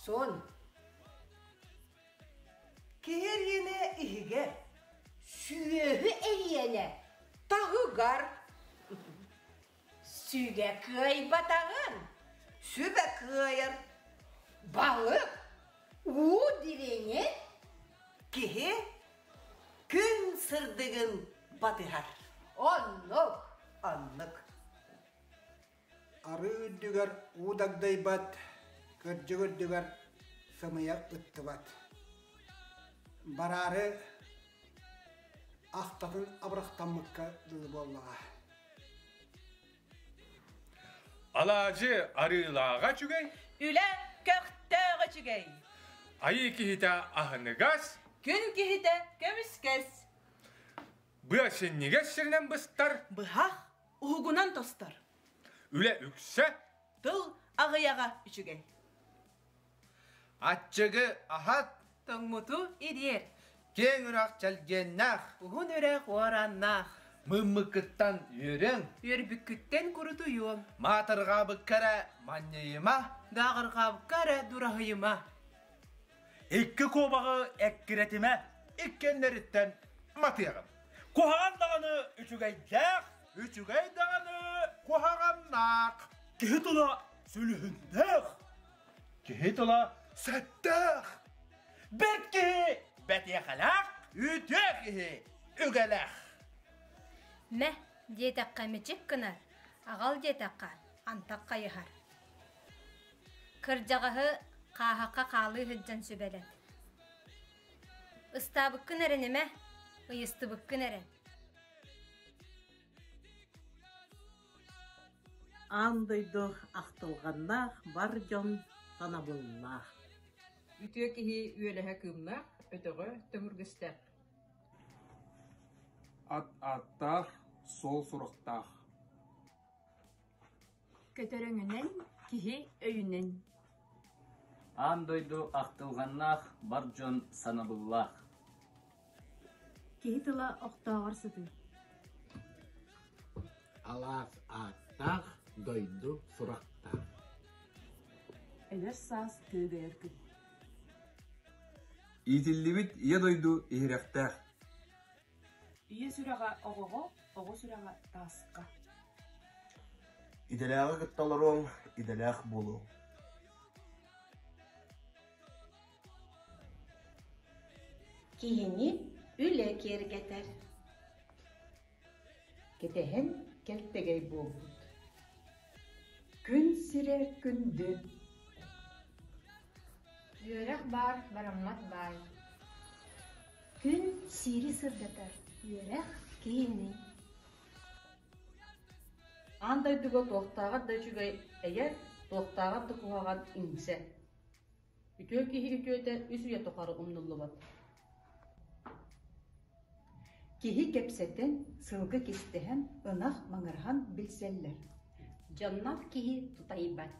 Хорсун. Киһи эриэнэ иһигэр. Сүөһү эриэнэ таһыгар. Сүгэ кыайбатаҕын. Сүбэ кыайар. Балык уу дириҥин. Киһи күн сырдыгын батыһар. Оннук. Оннук. Арыы үрдүгэр уу дагдайбат, кырдьык үрдүгэр сымыйа ыттыбат. Бараары ахтатын абырахтаммыкка дылы буоллаҕа. Алаадьы арыылааҕа үчүгэй. Үлэ көхтөөх үчүгэй. Айыы киһитэ аһыныгас. Күн киһитэ көмүскэс. Быа синньигэс сиринэн быстар. Быһах уһугунан тостор. Үлэ үксэ. Тыл аҕыйаҕа үчүгэй. Аччыгы аһат. Тоҥмуту ириэр. Киэҥ үрэх чэлгиэннээх. Уһун үрэх уораннаах. Мыыммыккыттан үөрүҥ. Үөрбүккүттэн курутуйуоҥ. Маатырҕаабыкка эрэ манньыйыма. Дааҕырҕаабыкка эрэ дураһыйыма. Икки куобаҕы эккирэтимэ. Иккиэннэриттэн матыаҕым. Куһаҕан даҕаны үчүгэйдээх. Үчүгэй даҕаны куһаҕаннаах. Киһи тыла сүлүһүннээх. Киһи тыла сэттээх. Бэрт киһи бэтиэхэлээх. Үтүө киһи үгэлээх. Мэ диэтэххэ мичик гынар, аҕал диэтэххэ антах хайыһар. Кырдьаҕаһы хааһахха хаалыы сылдьан сүбэлэт. Ыстаабыккын эрэнимэ, ыйыстыбыккын эрэн. Аан дойду ахтылҕаннаах бар дьон танабыллаах. Үтүө киһи үөлэһэ кыымнаах, өтөҕө төҥүргэстээх. Ат ааттаах, суол сурахтаах. Көтөрөҥүнэн, киһи өйүнэн. Аан дойду ахтылҕаннаах бар дьон санабыллаах. Киһи тыла охтооҕор сытыы. Алаас ааттаах, дойду сурахтаах. Эдэр саас күөгэйэр күн. Иитиллибит Ийэ дойду иһирэхтээх. Ийэ сүрэҕэ оҕоҕо, оҕо сүрэҕэ тааска. Идэлээҕи кытта олоруоҥ, идэлээх буолуоҥ. Киһини үлэ киэргэтэр. Кэтэһэн кэлтэгэй буолбут. Күн сирэ күндү. Үөрэх баар, бараммат баай. Күн сири сырдатар, үөрэх киһини. Аан дойдуга туохтааҕар да үчүгэй эйэ, туохтааҕар да куһаҕан иҥсэ. Үтүө киһи үтүөтэ үс үйэ тухары умнуллубат. Киһи кэпсэтэн, сылгы кистэһэн, ынах маҥыраһан билсэллэр. Дьонноох киһи тутайбат.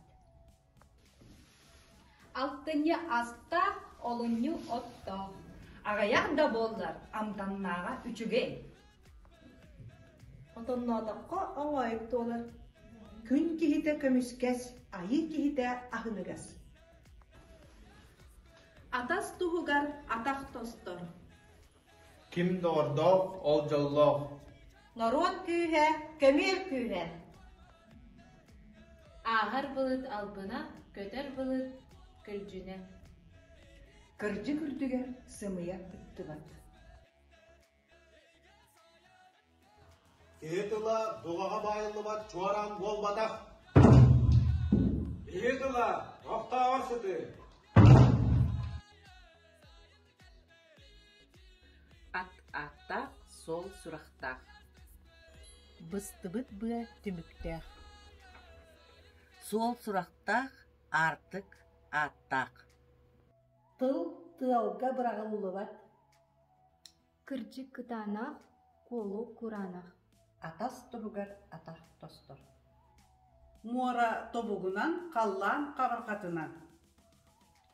Алтынньы астаах, олунньу оттоох. Аҕыйах да буоллар, амтаннааҕа үчүгэй. Отонноотоххо оҥоойук туолар. Күн киһитэ көмүскэс, айыы киһитэ аһыныгас. Атас туһугар атах тостор. Ким доҕордоох, ол дьоллоох. Норуот күүһэ, көмүөл күүһэ. Ааһар былыт албына, көтөр былыт көлдьүнэ. Кырдьык үрдүгэр сымыйа ыттыбат. Киһи тыла дулаҕа баайыллыбат чуораан буолбатах. Киһи тыла охтооҕор сытыы. Ат ааттаах, суол сурахтаах. Быстыбыт быа түмүктээх. Суол сурахтаах, аартык ааттаах. Тыл тыалга быраҕыллыбат. Кырдьык кытаанах, куолу кураанах. Атас туһугар атах тостор. Муора тобугунан, халлаан хабарҕатынан.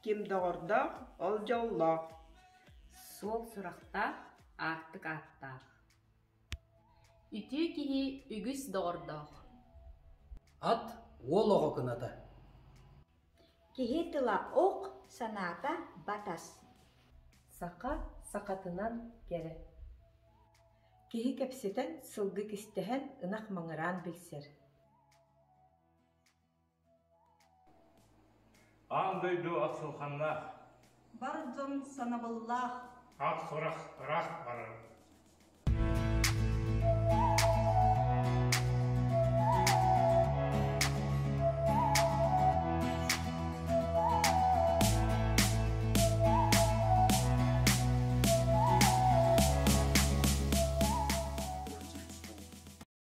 Ким доҕордоох, ол дьоллоох. Суол сурахтаах, аартык ааттаах. Үтүө киһи үгүс доҕордоох. Ат уол оҕо кыната. Киһи тыла ох, санаата батас. Саха сахатынан кэрэ. Киһи кэпсэтэн, сылгы кистэһэн, ынах маҥыраан билсэр. Аан дойду ахсылханнаах. Бар дьон санабыллаах. Ах сурах ыраах барар.